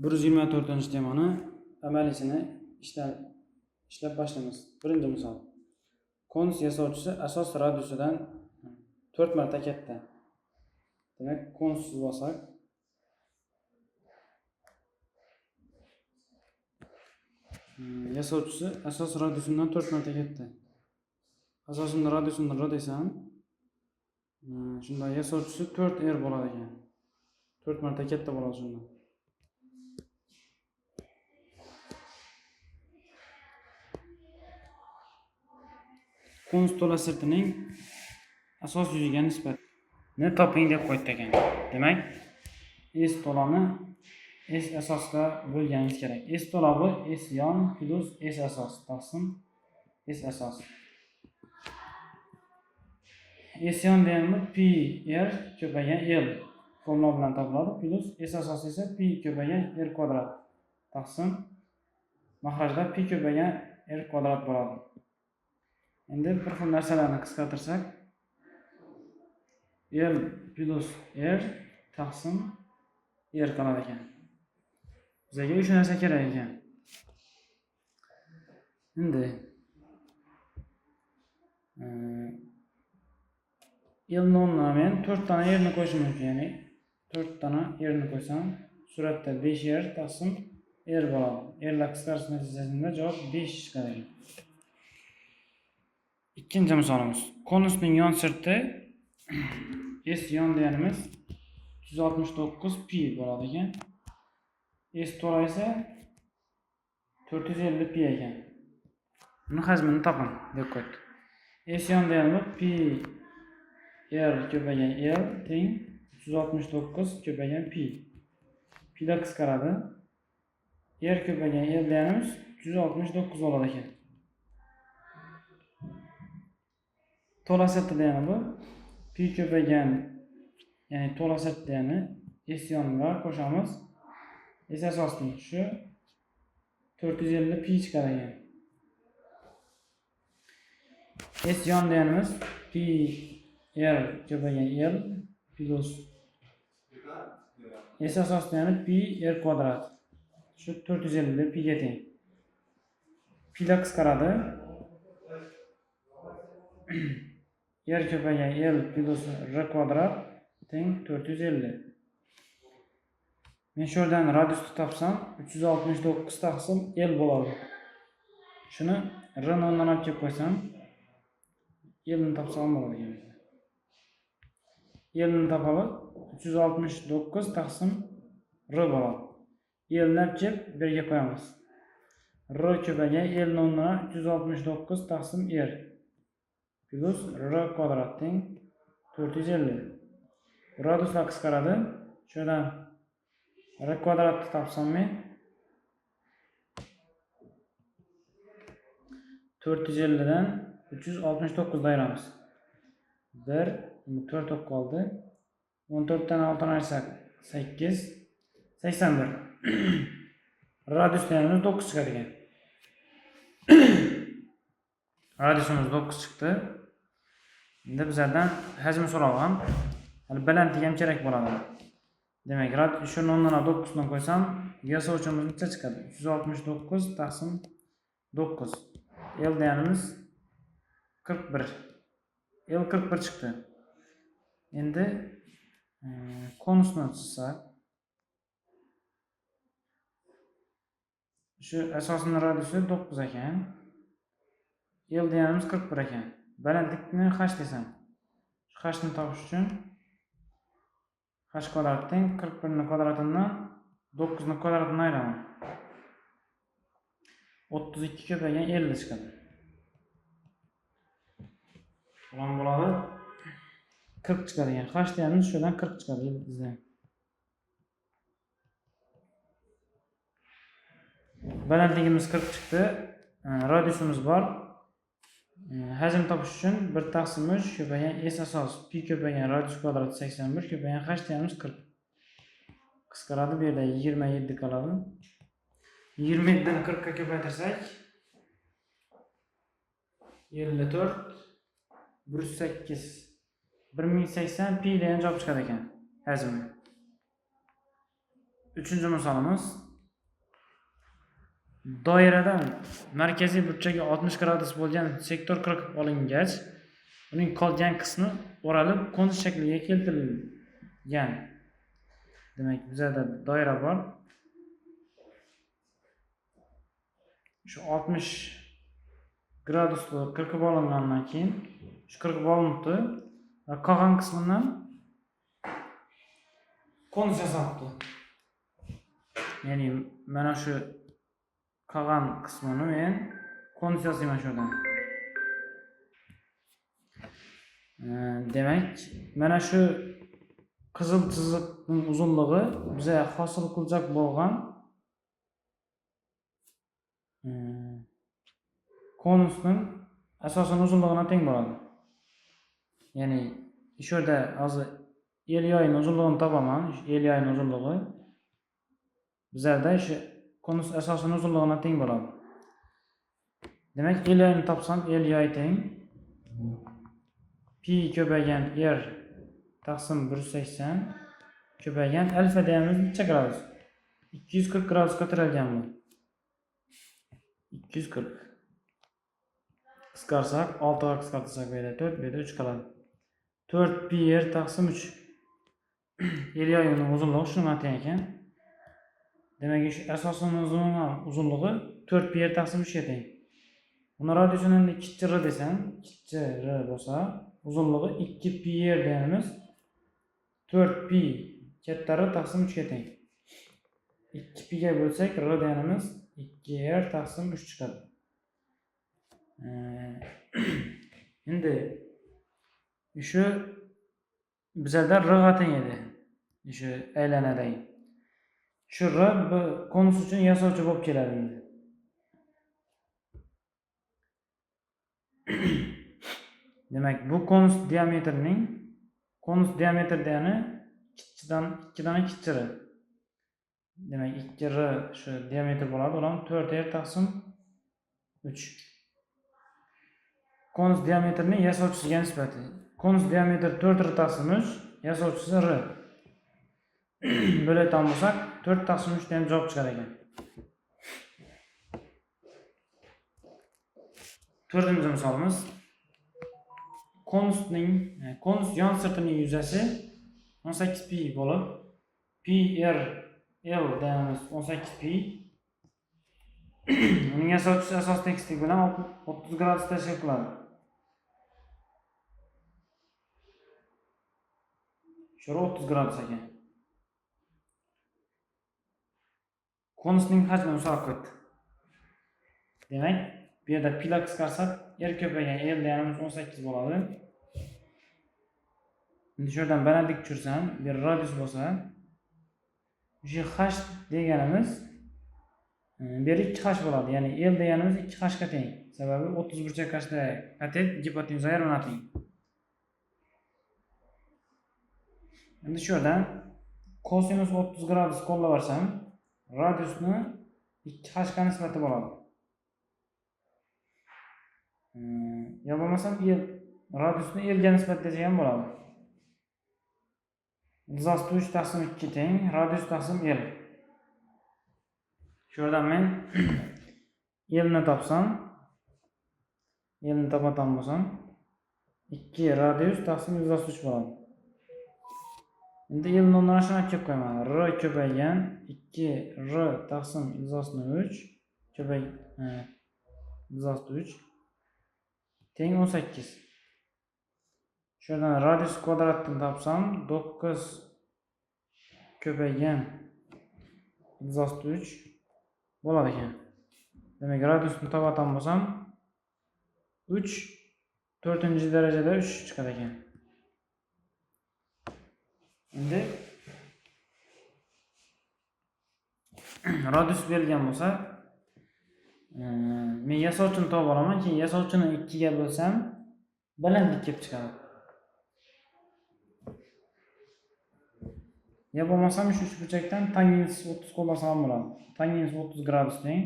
124-temani amaliysini ishlab boshlaymiz. Birinchi misol. Konus yasovchisi asos radiusidan 4 marta katta. Demak, konus chizib olsak, yasovchisi asos radiusidan 4 marta katta. Asosini radiusini r desam, shunda yasovchisi 4r bo'ladi ekan. 4 marta katta bo'ladi shunda. Konus to'la sirtining asos yuziga nisbatini toping deb qo'ydi ekan. Demak, S to'lani S asosga bo'lganingiz kerak. S to'la bu S yon plus S asos taqsim S asos. S yon deganimiz pi r ko'paygan L formula bilan topiladi, plus S asos esa pi ko'paygan r kvadrat taqsim mahrajda pi ko'paygan r kvadrat bo'ladi. Endi bir xil narsalarni qisqartirsak, L plus R taqsim R qoladi ekan. Bizga shu narsa kerak ekan. Endi L o'rnina men 4 tana R ni qo'yishim mumkin, ya'ni 4 tana R ni qo'ysam, suratda 5 R taqsim R bo'ladi. R lar qisqarish natijasida javob 5 chiqadi ekan. Ikkinchi misolimiz. Konusning yon sirti S yon deganimiz 369 pi bo'ladi ekan. S to'la esa 450 pi ekan. Buni hajmini toping deb qo'ydi. S yon deganimiz pi r ko'paygan L teng 369 ko'paygan pi. Pi da qisqaradi. R ko'paygan L deganimiz 369 bo'ladi ekan. To'la sirti degani bu pi ko'paygan, ya'ni to'la sirt degani S yonga qo'shamiz. S asosning shu 450 pi chiqar ekan. S yon deganimiz pi r ko'paygan L plus S asos degani pi r kvadrat. Shu 450 pi ga teng. Pi da qisqaradi. R ko'paygan L plus R kvadrat teng 450. Men shu yerdan radiusni topsam 369 taqsim L bo'ladi. Shuni R ni o'rnidan olib kelib qo'ysam, L ni topsam bo'ladi ekan. L ni topamiz, 369 taqsim R bo'ladi. L ni olib kelib bu yerga qo'yamiz. R ko'paygan L ni o'rniga 369 taqsim R plus R kvadrat teng 450. Radiuslar qisqaradi. Shu yerdan R kvadratni topsam men 450 dan 369 ni ayiramiz. 1, 4 bo'lib qoldi. 14 dan 6 ni ayirsak 8, 81. Radius deganimiz 9 chiqadi ekan. Radiusimiz 9 chiqdi. Endi bizlardan hajm so'ralgan. Hali balandligi ham kerak bo'ladi. Demak, shuni o'rniga 9 ni qo'ysam, yasovchimiz necha chiqadi? 369 taqsim 9. L deganimiz 41. L 41 chiqdi. Endi konusni chizsak, shu asosining radiusi 9 ekan. L deganimiz 41 ekan. Balandlikni h desam, shu h ni topish uchun h kvadrat teng 41 ni kvadratidan 9 ni kvadratidan ayiraman. 32 ko'paygan 50 chiqadi. Bulan bo'ladi 40 chiqadi ekan. H deganimiz shundan 40 chiqadi bizdan. Balandligimiz 40 chiqdi. Radiusimiz bor. Hajm topish uchun 1 taqsim 3 ko'paygan S asos pi ko'paygan radius kvadrat 81 ko'paygan h deganimiz 40. Qisqaradi, bu yerda 27 qoladi. 27 dan 40 ga ko'paytirsak 54 108 1080 pi degan javob chiqadi ekan hajmi. Uchinchi misolimiz. Doiradan markaziy burchagi 60 gradus bo'lgan sektor qirqib olingach, uning qolgan qismi o'ralib konus shakliga keltirilgan. Demak, bizada doira bor. Shu 60 gradusli qirqib olingandan keyin shu qirqib olinibdi va qolgan qismidan konus yasalibdi. Ya'ni mana shu qolgan qismini men konus yasayman shu yerdan. Demak, mana shu qizil chiziqning uzunligi biza hosil qilajak bo'lgan konusning asosiy uzunligina teng bo'ladi. Ya'ni shu yerda hozir el yoyining uzunligini topaman. El yoyining uzunligi bizlarda shu konus asosiy uzunligina teng bo'ladi. Demak, el yoyini topsam, el yoyi teng pi ko'paygan r taqsim 180 ko'paygan alfa deganimiz necha gradus? 240 gradusga tiralgan bu. 240. Qisqarsak, 6 ga qisqartirsak bu yerda 4, bu yerda 3 qoladi. 4 pi r taqsim 3. El yoyining uzunligi shunga teng ekan. Demak, shu asosiy uzunligi 4 pi r taqsim 3 ga teng. Buni radiusini endi 2 r desam, 2 r bo'lsa, uzunligi 2 pi r deganimiz 4 pi katta r taqsim 3 ga teng. 2 pi ga bo'lsak, r deganimiz 2 r taqsim 3 chiqadi. Endi shu bizada r ga teng edi. Shu aylanadagi. Shu r bu konus uchun yasovchi bo'lib keladi endi. Demak, bu konus diametrining konus diametr degani ikkidan ikki r. Demak, 2 r shu diametr bo'ladi, ular 4 r taqsim 3. Konus diametrining yasovchisiga nisbati. Konus diametri 4 r taqsim 3, yasovchisi r. Bo'layotgan bo'lsak, 4 taqsim 3 degan javob chiqar ekan. To'rtinchi misolimiz. Konus yon sirtining yuzasi 18 pi bo'lib, pi r l deganimiz 18 pi. Uning yasovchisi asos tekislik bilan 30 gradus tashkil qiladi. Shu 30 gradus ekan. Konusning hajmini so'rab qo'ydi. Demak, bu yerda pila qisqarsak, r ko'paygan l deganimiz 18 bo'ladi. Endi shu yerdan balandlik tushirsam, bir radius bo'lsa, o'sha h deganimiz bu yerda 2 h bo'ladi. Ya'ni l deganimiz 2 h ga teng. Sababi 30 burchak qarshida katet gipotenuza yarmiga teng. Endi shu yerdan kosinus 30 gradus qo'llab borsam, radiusni 2 h ga nisbati bo'ladi. Yo bo'lmasam radiusni l ga nisbat desak ham bo'ladi. Ildiz 3 taqsim 2 teng radius taqsim l. Shu yerdan men l ni topsam, l ni topatan bo'lsam, 2 radius taqsim ildiz 3 bo'ladi. Endi l ni o'rniga shuni olib qo'yaman. R ko'paygan 2 r taqsim ildiz 3 ko'pay ildiz 3 teng 18. Shu yerdan radius kvadratini topsam, 9 ko'paygan ildiz 3 bo'ladi ekan. Demak, radiusni topatan bo'lsam, 3 4-chi darajada 3 chiqadi ekan. Endi radius berilgan bo'lsa, men yasovchini topib olaman, keyin yasovchini 2 ga bo'lsam, balandlik kelib chiqadi. Ya bo'lmasam shu uchburchakdan tangens 30 qo'llasam ham bo'ladi. Tangens 30 gradus teng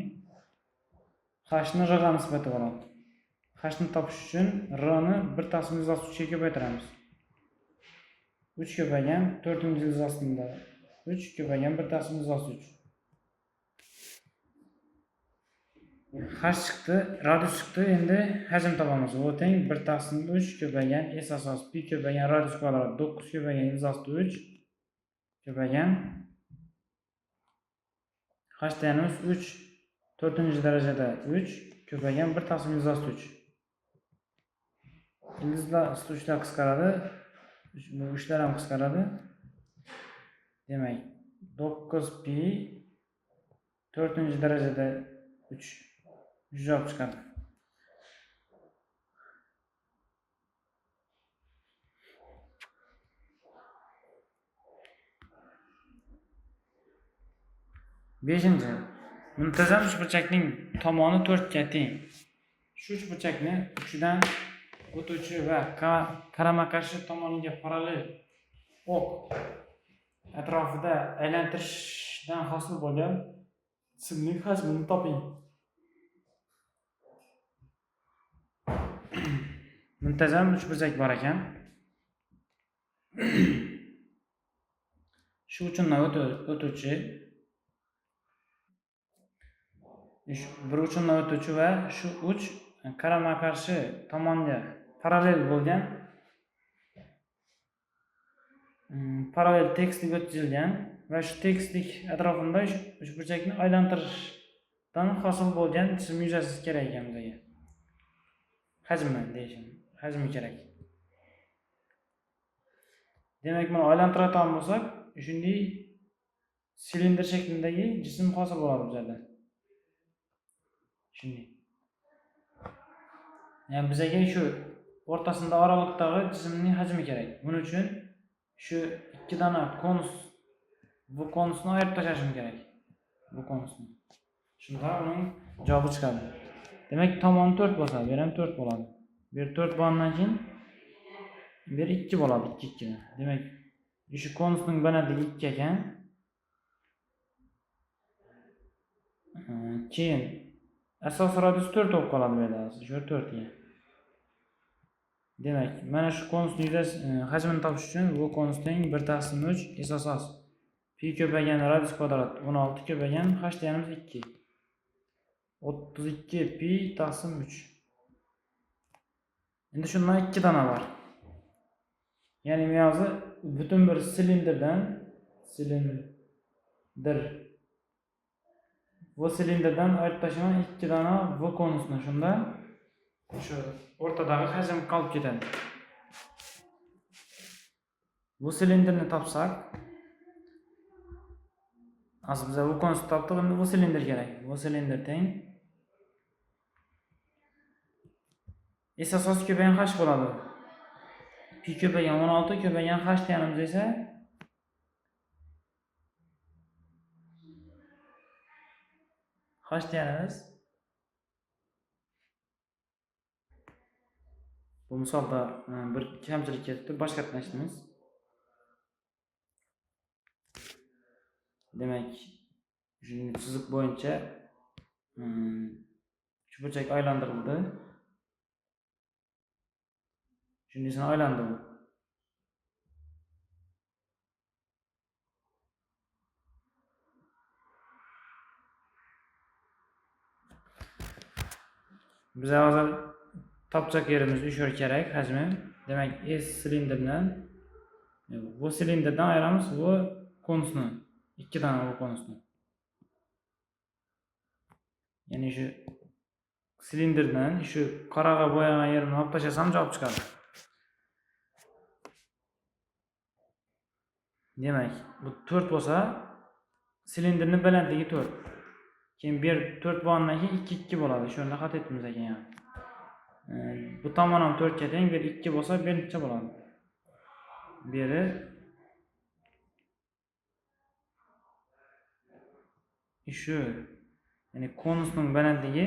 h ni r ga nisbati bo'ladi. H ni topish uchun r ni 1 taqsim 163 ga ko'paytiramiz. 3 ko'paygan 4-ildiz ostida 3 ko'paygan 1 taqsim ildiz osti 3. H chiqdi, radius chiqdi. Endi hajm topamiz. V teng 1 taqsim 3 ko'paygan S asos pi ko'paygan radius kvadrat 9 ko'paygan ildiz osti 3 ko'paygan H deganimiz 3 4-darajada 3 ko'paygan 1 taqsim ildiz osti 3. Ildizlar osti 3lar qisqaradi. Bu 3lar ham qisqaradi. Demak, 9 pi 4-darajada 3 javob chiqadi. Beshinchi. Muntazam uchburchakning tomoni 4 ga teng. Shu uchburchakni uchidan o'tuvchi va qarama-qarshi tomoniga parallel o'q atrofida aylantirishdan hosil bo'lgan jismning hajmini toping. Muntazam uchburchak bor ekan. Shu uchundan o'tuvchi bir uchundan o'tuvchi va shu uch qarama-qarshi tomonga parallel bo'lgan parallel tekislik o'tkazilgan va shu tekislik atrofida uchburchakni aylantirishdan hosil bo'lgan jism yuzasi kerak ekan bizga. Hajmi deyishim, hajmi kerak. Demak, buni aylantiradigan bo'lsak, shunday silindr shaklidagi jism hosil bo'ladi bizada. Shunday. Ya'ni bizga shu o'rtasida oraliqdagi jismning hajmi kerak. Buning uchun shu ikki dona konus, bu konusni ayirib tashlashim kerak. Bu konusni. Shunda uning javobi chiqadi. Demak, tomoni 4 bo'lsa, bu ham 4 bo'ladi. Bu yer 4 bo'lgandan keyin bu yer 2 bo'ladi, 2 2. Demak, shu konusning balandligi 2 ekan. Keyin asos radius 4 bo'lib qoladi bu yerda. Shu 4 ga. Demak, mana shu konusning yuzasi hajmini topish uchun bu konus teng 1 taqsim 3 S asos pi ko'paygan radius kvadrat 16 ko'paygan h deganimiz 2. 32 pi taqsim 3. Endi shundan 2 dona bor. Ya'ni men hozir butun bir silindr bu silindrdan ayirib tashlaman 2 dona bu konusni. Shunda shu o'rtadagi hajm qolib ketadi. Bu silindrni topsak, hozir biz bu konusni topdik, endi bu silindr kerak. Bu silindr teng S asos ko'paygan h bo'ladi. Pi ko'paygan 16 ko'paygan h deganimiz esa h deganimiz bu misolda bir kamchilik ketdi, boshqatdan ishlaymiz. Demak, shuni chiziq bo'yicha uchburchak aylantirildi. Shundaysan aylandi bu. Biz hozir topchak yerimiz 3 yer kerak hajmi. Demak, S silindrdan bu silindrdan ayiramiz bu konusni. 2 dona bu konusni. Ya'ni shu silindrdan shu qoraga bo'yagan yerini olib tashlasam javob chiqadi. Demak, bu 4 bo'lsa, silindrning balandligi 4. Keyin bu yer 4 bo'lgandan keyin 2 2 bo'ladi. Shu yerda xato etdimiz ekan yani. Bu tomon ham 4 ga teng, bu yer 2 bo'lsa, bu yer necha bo'ladi? Bu yeri shu, ya'ni konusning balandligi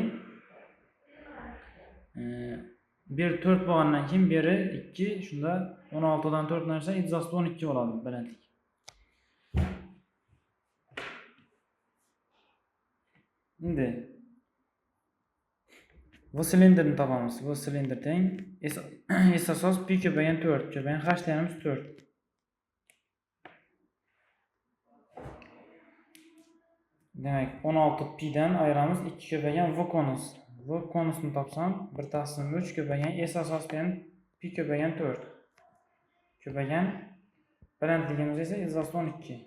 bu yer 4 bo'lgandan keyin bu yeri 2, shunda 16 dan 4 narsa ildiz osti 12 bo'ladi balandlik. Endi bu silindrni topamiz. Bu silindr teng S asos pi ko'paygan 4 ko'paygan h deganimiz 4. Demak, 16 pi dan ayiramiz 2 ko'paygan v konus. V konusni topsam 1 taqsim 3 ko'paygan s asos degan pi ko'paygan 4. Ko'paygan balandligimiz esa 12.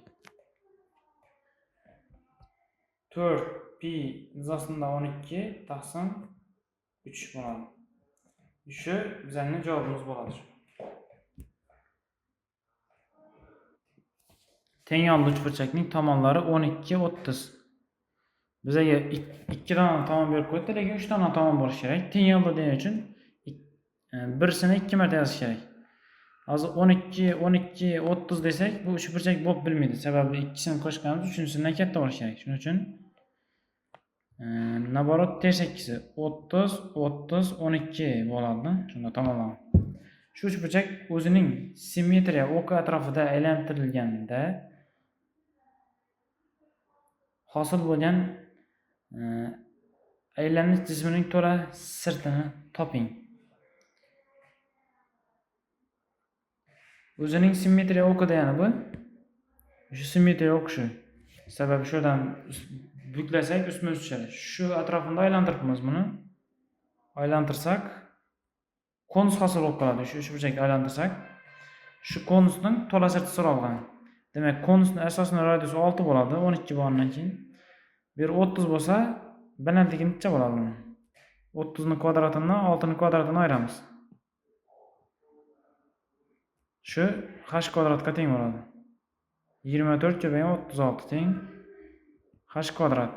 4 pi 12 taqsim 3 bo'ladi. Shu bizning javobimiz bo'ladi. Teng yonli uchburchakning tomonlari 12, 30. Bizga 2 dona tomon berib qo'yibdi, lekin 3 dona tomon bo'lishi kerak. Teng yonli degani uchun birisini 2 marta yozish kerak. Hozir 12, 12, 30 desak, bu uchburchak bo'lib bilmaydi. Sababi ikkisini qo'shganimiz uchinchisidan katta bo'lishi kerak. Shuning uchun naborot ters ikkisi 30, 30, 12 bo'ladi. Shunda tomonlama. Shu uchburchak o'zining simmetriya o'qi atrofida aylantirilganda hosil bo'lgan aylanish jismining to'la sirtini toping. O'zining simmetriya o'qi degani bu. Shu simmetriya o'qi shu. Sababi shu yerdan buklasak ustma-ust tushadi. Shu atrofini aylantiribmiz buni. Aylantirsak konus hosil bo'lib qoladi. Shu uchburchakni aylantirsak, shu konusning to'la sirti so'ralgan. Demak, konusning asosiy radiusi 6 bo'ladi, 12 bo'lgandan keyin. Bu yer 30 bo'lsa, balandligi necha bo'ladi buni? 30 ning kvadratidan 6 ning kvadratini ayiramiz. Shu h kvadratga teng bo'ladi. 24 ko'paygan 36 teng h kvadrat.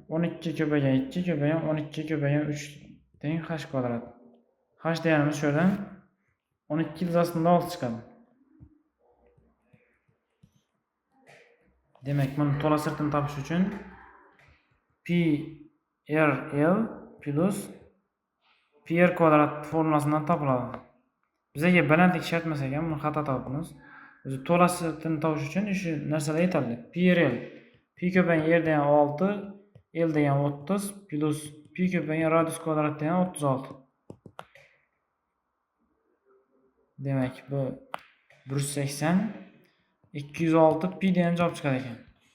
12 ko'paygan 2 ko'paygan 12 ko'paygan 3 teng h kvadrat. H deganimiz shu yerdan 12 ilzasida 6 chiqadi. Demak, buni to'la sirtini topish uchun pi r l plus pi r kvadrat formulasidan topiladi. Bizga balandlik shart emas ekan, buni xato topamiz. O'zi to'la sirtini topish uchun shu narsalar yetarli. Pi r l, pi ko'paygan r degan 6, l degan 30 plus pi ko'paygan radius kvadrat degan 36. Demak, bu 180, 206 pi degan javob chiqar ekan.